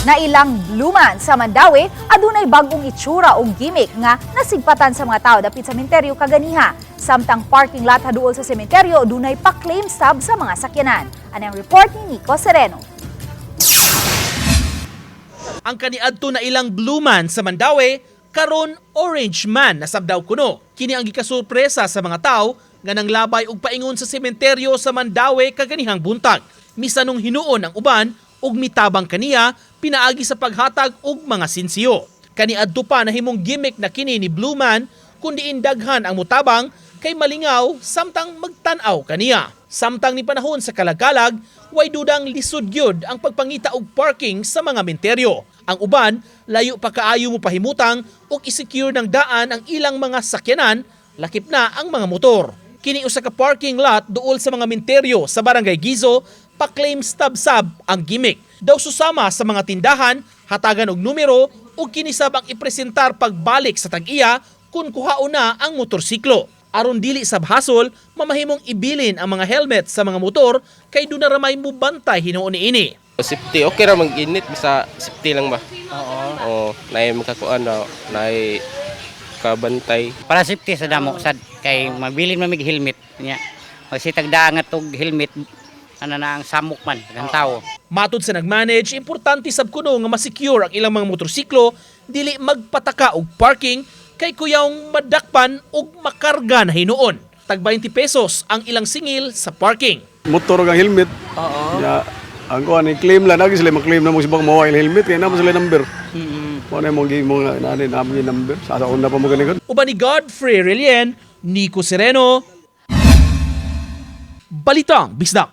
Nailang Blue Man sa Mandaue, adunay bag-ong itsura o gimmick nga nasigpatan sa mga tao dapit sa sementeryo kaganiha. Samtang parking lot haduol sa sementeryo, dunay pa-claim stub sa mga sakyanan. Ani ang report ni Nico Sereno. Ang kaniadto na ilang Blue Man sa Mandaue, karon Orange Man na sabdaw kuno. Kini ang gikasurpresa sa mga tao nga nanglabay og paingon sa sementeryo sa Mandaue kaganihang buntag. Misanong hinuon ang uban ug mitabang kaniya pinaagi sa paghatag og mga sinsiyo. Kaniadto pa nahimong gimmick na kini ni Blue Man kun diin daghan ang mutabang kay malingaw samtang magtan-aw kaniya. Samtang ni panahon sa kalagkalag, way dudang lisod gyud ang pagpangita og parking sa mga menteryo. Ang uban, layo pa kaayo mo pahimutang ug i-secure ng daan ang ilang mga sakyanan, lakip na ang mga motor. Kini usa ka parking lot duol sa mga menteryo sa Barangay Gizo, pa-claim stub sab ang gimmick. Daw susama sa mga tindahan, hatagan og numero ug kini sab ang ipresentar pagbalik sa tag-iya kung kuhaon na ang motorsiklo. Aron dili sab hasol, mamahimong ibilin ang mga helmet sa mga motor kay duna ra may mubantay hinuon niini. Safety, okay ra mag-init basta safety lang ba. Oo. Oh, naay makakuan na naay kabantay. Para safety sa damo sad kay mabilin man mig helmet nya. Magsitag daangat og helmet ana na ang samok man ng tao. Matod sa nagmanage, importante sab kuno nga masecure ang ilang mga motorsiklo dili magpataka og parking kay kuyawng madakpan og makarga na hinuon. Tag 20 pesos ang ilang singil sa parking. Motor ug ang helmet. Oo. Ya, ang kuan ni claim lang lagi sila mag-claim na mo sibang mawa ilang helmet kay namo sila number. Mo na mong gi mo nga nani namo yung number sa una pa mo gani. Uban ni Godfrey Relien, Nico Sereno, Balitang Bisdak.